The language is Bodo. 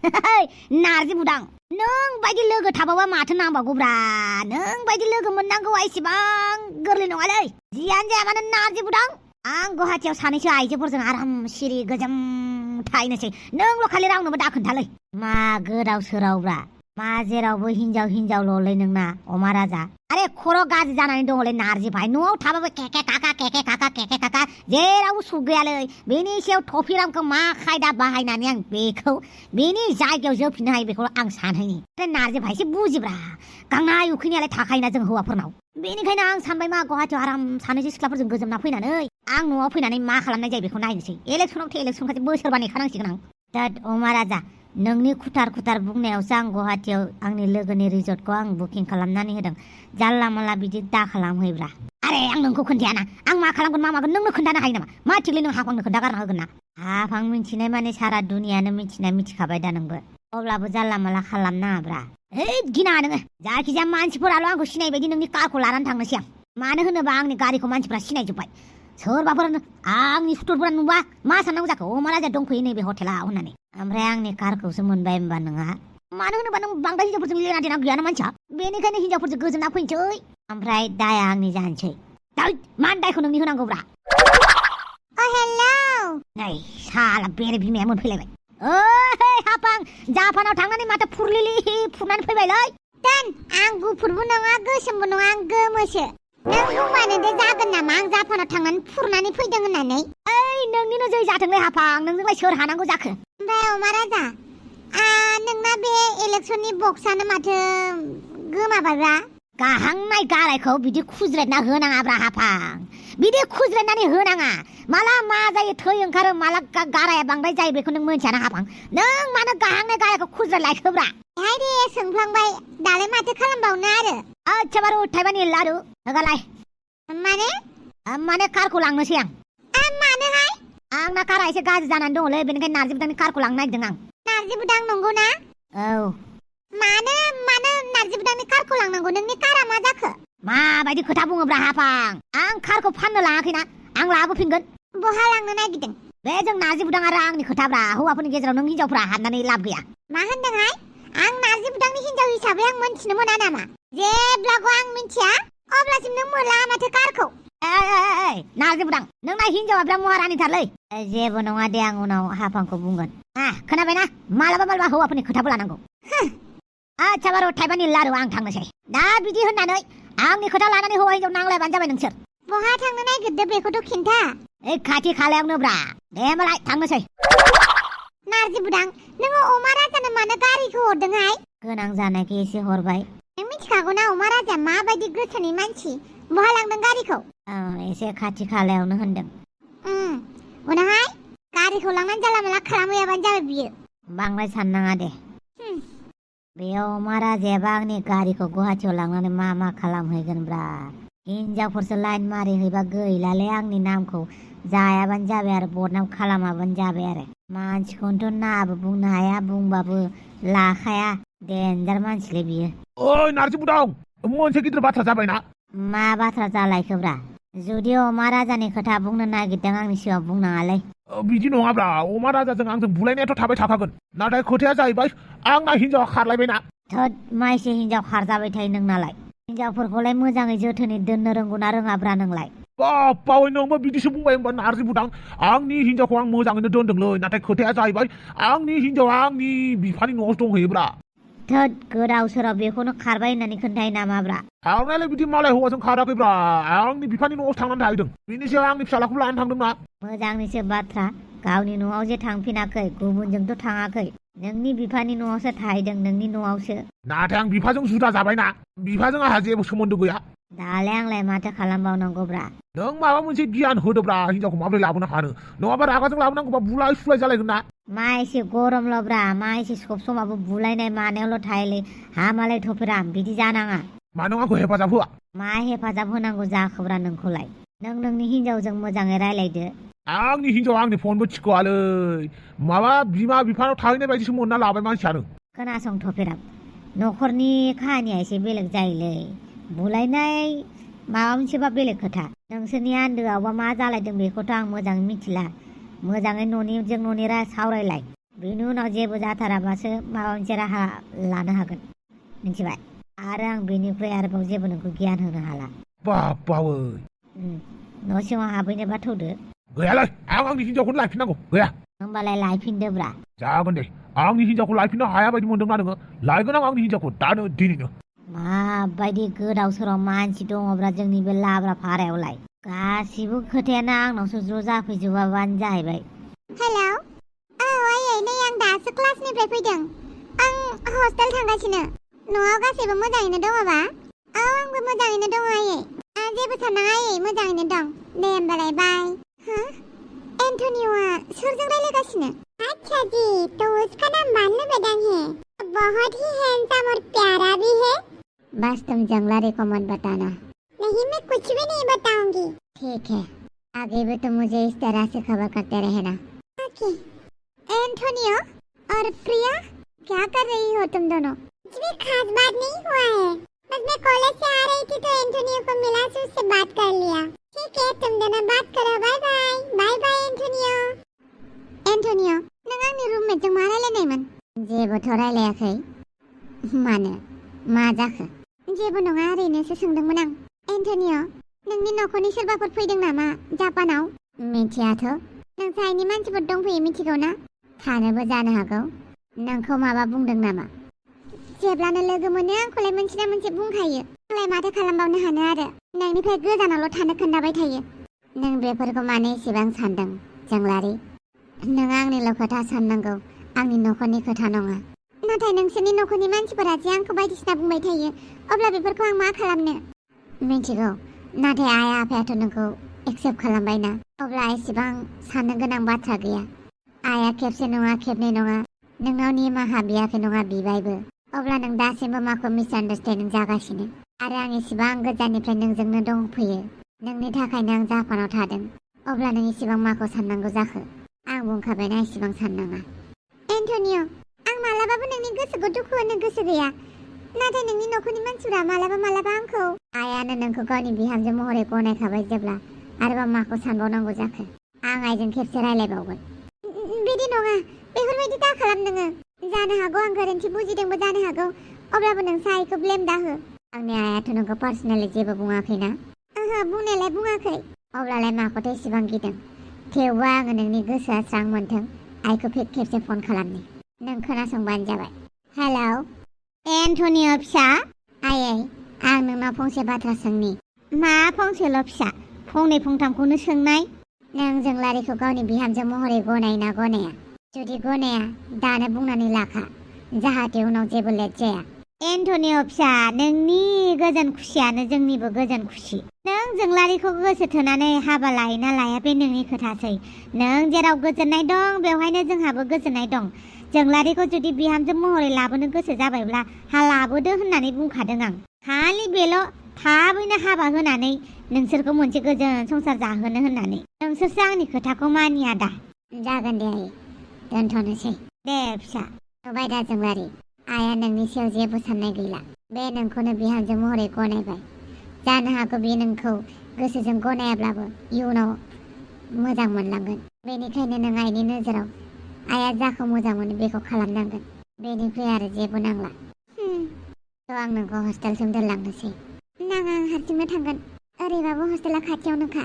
नारजि बुदां नों बायदि लोगो थाबाबा माथो नांबावगौब्रा नों बायदि लोगो मोननांगौआ एसेबां गोरलै नङालै जियानो जाया मानो नारजि बुदां आं गुवाहाटियाव सानैसो आइजोफोरजों आराम सिरि गोजोम थाहैनोसै नोंल' खालि रावनोबो दाखोन्थालै मा गोदाव सोरावब्रा मा जेरावबो हिनजाव हिनजावल'लै नोंना अमा राजा आरे खर' गाज्रि जानानै दङलै नारजि भाइ न'आव थाबाबो केके काका जेरावबो सुख गैयालै बेनि सायाव टफिरामखौ मा खायदा बाहायनानै आं बेखौ बेनि जायगायाव जोफिननो हायो बेखौ आं सानहैनि नारजि भाइ एसे बुजिब्रा गांनाय उखैनायालाय थाखायोना जों हौवाफोरनाव बेनिखायनो आं सानबाय मा गुवाहाटियाव आराम सानैसो सिख्लाफोरजों गोजोमना फैनानै आं न'आव फैनानै मा खालामनाय जायो बेखौ नायनोसै इलेक्सनावथ' इलेक्सन खाथि बोसोरबा नेखानांसिगोन आं दा अमा राजा नोंनि खुथार बुंनायावसो आं गुवाहाटियाव आंनि लोगोनि रिजर्टखौ आं बुकिं खालामनानै होदों जानला माला बिदि दा खालामहैब्रा आरे आं नोंखौ खोन्थायाना आं मा खालामगोन मा मागोन नोंनो खोन्थानो हायो नामा मा थिगलै नों हाफांनो खोन्थागारना होगोन ना हाफां मिन्थिनाय माने सारा दुनियानो मिथिखाबाय दा नोंबो अब्लाबो जानला माला खालामनाङाब्रा गिनाङा नोङो जायखिजाया मानसिफोराल' आंखौ सिनाय बायदि नोंनि कारखौ लानानै थांनोसै आं मानो होनोबा आंनि गारिखौ मानसिफ्रा सिनायजोब्बाय सोरबाफोर आंनि सुथुरफोरा नुबा मा साननांगौ जाखो अमा राजा दंफैयो नैबे हटेलाव होननानै ओमफ्राय आंनि कारखौसो मोनबाय होनबा नोंहा मानो होनोबा नों बांद्राय हिनजावफोरजों लेना देना गैयाना मानसिया बेनिखायनो हिनजावफोरजों गोजोनना फैनोसै ओमफ्राय दाया आंनि जानोसै मानो दायखौ नोंनि होनांगौब्रा हेलौ नै साला बेरे बिमाया मोनफैलायबाय ओइ हाफां जापानाव थांनानै माथो फुरलिलि फुरनानै फैबायलै दोन आं गुफुरबो नङा गोसोमबो नङा आं गोमोसो नों बुंबानो दे जागोन नामा आं जापानाव थांनानै फुरनानै फैदों होननानै ओइ नोंनिनो जै जाथोंलै हाफां नोंजोंलाय सोर हानांगौ जाखो ओमफ्राय अमा राजा नोंना बे इलेक्सननि बक्सआनो माथो गोमाबायब्रा गाहांनाय गारायखौ बिदि खुज्रेदना होनाङाब्रा हाफां बिदि खुज्रेदनानै होनाङा माला मा जायो थै ओंखारो माला गाराया बांद्राय जायो बेखौ नों मोनथियाना हाफां नों मानो गाहांनाय गारायखौ खुज्रेदलायखोब्रा हाय दे सोंफ्लांबाय दालाय माथो खालामबावनो आरो अच्छा बारु थाइबानि लारु होगालाय माने कारखौ लांनोसै आं मानोहाय आंना कारा एसे गाज्रि जानानै दङलै बेनिखायनो नारजि बुदांनि कारखौ लांनो नागिरदों आं नारजि बुदां नंगौ ना औ मानो नारजि बुदांनि कारखौ लांनांगौ नोंनि कारा मा जाखो माबायदि खोथा बुङोब्रा हाफां आं कारखौ फाननो लाङाखैना आं लाबोफिनगोन बहा लांनो नागिरदों बे जों नारजि बुदां आरो आंनि खोथाब्रा हौवाफोरनि गेजेराव नों हिनजावफ्रा हाबनानै लाब गैया मा होनदोंहाय आं नारजि बुदांनि हिनजाव हिसाबै आं मोनथिनो मोना नामा जेब्लाबो आं मिथिया अब्लासिम नों मोनला माथो कारखौ नारजि बुदां नोंना हिनजावा बिराद महारानिथारलै जेबो नङा दे आं उनाव हाफांखौ बुंगोन खोनाबायना मालाबा हौवाफोरनि खोथाबो लानांगौ अच्छा बारु थाइबानि लारु आं थांनोसै दा बिदि होननानै आंनि खोथा लानानै हौवा हिनजाव नांलायबानो जाबाय नोंसोर बहा थांनो नागिरदो बेखौथ' खिन्था खाथि खालायावनो ब्रा दे होमबालाय थांनोसै नारजि बुदां नोङो अमा राजानो मानो गारिखौ हरदोंहाय गोनां जानायखौ एसे हरबाय नों मिथिखागौना अमा राजाया माबायदि गोसोनि मानसि बहा लांदों गारिखौ एसे खाथि खालायावनो होनदों उनावहाय गारिखौ लांनानै जाला माला खालामहैयाबानो जाबाय बियो बांद्राय साननाङा दे बेयाव अमा राजायाबा आंनि गारिखौ गुवाहाटियाव लांनानै मा खालामहैगोनब्रा हिनजावफोरसो लाइन मारिहैबा गैलालै आंनि नामखौ जायाबानो जाबाय आरो बदनाम खालामाबानो जाबाय आरो मानसिखौनोथ' नाबो बुंनो हाया बुंबाबो लाखाया देन्जार मानसिलै बियो ओइ नारजि बुदां मोनसे गिदिर बाथ्रा जाबायना मा बाथ्रा जालायखोब्रा जुदि अमा राजानि खोथा बुंनो नागिरदों आंनि सिगाङाव बुंनाङालै बिदि नङाब्रा अमा राजाजों आंजों बुलायनायाथ' थाबाय थाखागोन नाथाय खोथाया जाहैबाय आंना हिनजावा खारलायबायना थोद माइसे हिनजाव खारजाबाय थायो नोंनालाय हिनजावफोरखौलाय मोजाङै जोथोनै दोननो रोंगौना रोङाब्रा नोंलाय बावै नोंबो बिदिसो बुंबाय होनबा नारजि बुदां आंनि हिनजावखौ आं मोजाङैनो दोनदोंलै नाथाय खोथाया जाहैबाय आंनि हिनजावा आंनि बिफानि न'आवसो दंहैयोब्रा थोद गोदाव सोराव बेखौनो खारबाय होननानै खोन्थायो नामाब्रा थांनायालाय बिदि मालाय हौवाजों खाराखैब्रा आंनि बिफानि न'आवसो थांनानै थाहैदों बिनि सायाव आंनि फिसालाखौ लानानै थांदोंना मोजांनिसो बाथ्रा गावनि न'आव जे थांफिनाखै गुबुनजोंथ' थाङाखै नोंनि बिफानि न'आवसो थाहैदों नोंनि न'आवसो नाथाय आं बिफाजों जुदा जाबायना बिफाजों आंहा जेबो सोमोन्दो गैया दालाय आंलाय माथो खालामबावनांगौब्रा नों माबा मोनसे गियान होदोब्रा हिनजावखौ माबोरै लाबोनो हानो नङाबा रागाजों लाबोनांगौबा बुलाय सुलाय जालायगोन ना मा एसे गरमल'ब्रा मा एसे सब समाबो बुलायनाय मानायावल' थायोलै हामालाय थफेराम बिदि जानाङा मा नों आंखौ हेफाजाब होआ मा हेफाजाब होनांगौ जाखोब्रा नोंखौलाय नों नोंनि हिनजावजों मोजाङै रायलायदो आंनि हिनजावा आंनि फनबो थिखोआलै माबा बिमा बिफानाव थाहैनाय बायदिसो मोनना लाबाय मानसियानो खोनासं थफेराम न'खरनि खाहानिया एसे बेलेग जायोलै बुलायनाय माबा मोनसेबा बेलेग खोथा नोंसोरनि आन्दोआवबा मा जालायदों बेखौथ' आं मोजाङै मिथिला मोजाङै न'निजों न'नि सावरायलाय बेनि उनाव जेबो जाथाराबासो माबा मोनसे राहा लानो हागोन मिथिबाय आरो आं बेनिफ्राय आरोबाव जेबो नोंखौ गियान होनो हाला बाबावै न' सिङाव हाबहैनोबा थौदो गैयालै आं आंनि हिनजावखौनो लायफिननांगौ गैया होमबालाय लायफिनदोब्रा जागोन दे आंनि हिनजावखौ लायफिननो हाया बायदि मोनदोंना नोङो लायगोन आं आंनि हिनजावखौ दानो दिनैनो माबायदि गोदाव सोराव मानसि दङब्रा जोंनि बे लाब्रा भारायावलाय गासिबो खोथायानो आंनावसो ज' जाफैजोबाबानो जाहैबाय हेलौ औ आयै नै आं दासो क्लासनिफ्राय फैदों आं हस्टेल थांगासिनो न'आव गासैबो मोजाङैनो दङबा औ आंबो मोजाङैनो दङ आयै जेबो साननाङा आयै मोजाङैनो दं दे होमबालाय बाय हो एन्टनिय'आ सोरजों रायलायगासिनो अच्छा जी तो उसका नाम मालूम है दंग है बहुत ही हैंडसम और प्यारा भी है बस तुम जंगलारी को मत बताना नहीं मैं कुछ भी नहीं बताऊंगी ठीक है आगे भी तुम मुझे इस तरह से खबर करते रहना ओके एंटोनियो और प्रिया क्या कर रही हो तुम दोनों कुछ भी खास बात नहीं हुआ है बस मैं कॉलेज से आ रही थी तो एंटोनियो को मिला तो उससे बात कर लिया ठीक है तुम दोनों बात करो बाय बाय बाय बाय एंटोनियो नों आंनि रुममेटजों मा रायलायनायमोन जेबोथ' रायलायाखै मानो मा जाखो जेबो नङा ओरैनोसो सोंदोंमोन आं एन्टनिय' नोंनि न'खरनि सोरबाफोर फैदों नामा जापानाव मिथियाथ' नोंसानि मानसिफोर दंफैयो मिथिगौ ना थानोबो जानो हागौ नोंखौ माबा बुंदों नामा जेब्लानो लोगो मोनो आंखौलाय मोनसे ना मोनसे बुंखायो आंलाय माथो खालामबावनो हानो आरो नोंनिफ्राय गोजानावल' थानो खोन्थाबाय थायो नों बेफोरखौ मानो एसेबां सानदों जोंलारि नों आंनिल' खोथा साननांगौ आंनि न'खरनि खोथा नङा नाथाय नोंसोरनि न'खरनि मानसिफोरा जे आंखौ बायदिसिना बुंबाय थायो अब्ला बेफोरखौ आं मा खालामनो मिथिगौ नाथाय आइ आफायाथ' नोंखौ एक्सेप्ट खालामबाय ना अब्ला एसेबां साननो गोनां बाथ्रा गैया आइया खेबसे नङा खेबनै नङा नोंनाव निमाहा बियाखै नङा बिबायबो अब्ला नों दासिमबो माखौ मिसआन्डारस्टेन्डिं जागासिनो आरो आं एसेबां गोजाननिफ्राय नोंजोंनो दंफैयो नोंनि थाखायनो आं जापानाव थादों अब्ला नों एसेबां माखौ साननांगौ जाखो आं बुंखाबायना एसेबां साननाङा एन्टनिय' आं मालाबाबो नोंनि गोसोखौ दुखु होनो गोसो गैया नाथाय नोंनि न'खरनि मानसिफोरा मालाबा आंखौ आइयानो नोंखौ गावनि बिहामजो महरै गनायखाबाय जेब्ला आरोबाव माखौ सानबावनांगौ जाखो आं आइजों खेबसे रायलायबावगोन बिदि नङा बेफोरबायदि दा खालाम नोङो जानो हागौ आं गोरोन्थि बुजिदोंबो जानो हागौ अब्लाबो नोंसा आइखौ ब्लेम दाहो आंनि आइयाथ' नोंखौ पार्सनेलि जेबो बुङाखैना ओहो बुंनायलाय बुङाखै अब्लालाय माखौथ' एसेबां गिदों थेवबो आङो नोंनि गोसोआ स्रां मोन्थों आइखौ खेबसे फन खालामनि नों खोनासंबानो जाबाय हेलौ एन्टनिय' फिसा आयै आं नोंनाव फंसे बाथ्रा सोंनि मा फंसेल' फिसा फंनै फंथामखौनो सोंनाय नों जोंलारिखौ गावनि बिहामजो महरै गनायना गनाया जुदि गनाया दानो बुंनानै लाखा जाहाथे उनाव जेबो लेट जाया एन्टनिय' फिसा नोंनि गोजोन खुसियानो जोंनिबो गोजोन खुसि नों जोंलारिखौ गोसो थोनानै हाबा लायोना लाया बे नोंनि खोथासै नों जेराव गोजोननाय दं बेवहायनो जोंहाबो गोजोननाय दं जोंलारिखौ जुदि बिहामजो महरै लाबोनो गोसो जाबायब्ला हा लाबोदो होननानै बुंखादों आं खालि बेल' थाबैनो हाबा होनानै नोंसोरखौ मोनसे गोजोन संसार जाहोनो होननानै नोंसोरसो आंनि खोथाखौ मानिया दा जागोन दे आयै दोनथ'नोसै दे फिसा नुबाय दा जोंलारि आइया नोंनि सायाव जेबो साननाय गैला बे नोंखौनो बिहामजो महरै गनायबाय जानो हागौ बे नोंखौ गोसोजों गनायाब्लाबो इयुनाव मोजां मोनलांगोन बेनिखायनो नों आइनि नोजोराव आइया जाखौ मोजां मोनो बेखौ खालामनांगोन बेनिफ्राय आरो जेबो नांला थ' आं नोंखौ हस्टेलसिम दोनलांनोसै नाङा आं हारसिंनो थांगोन ओरैबाबो हस्टेला खाथियावनोखा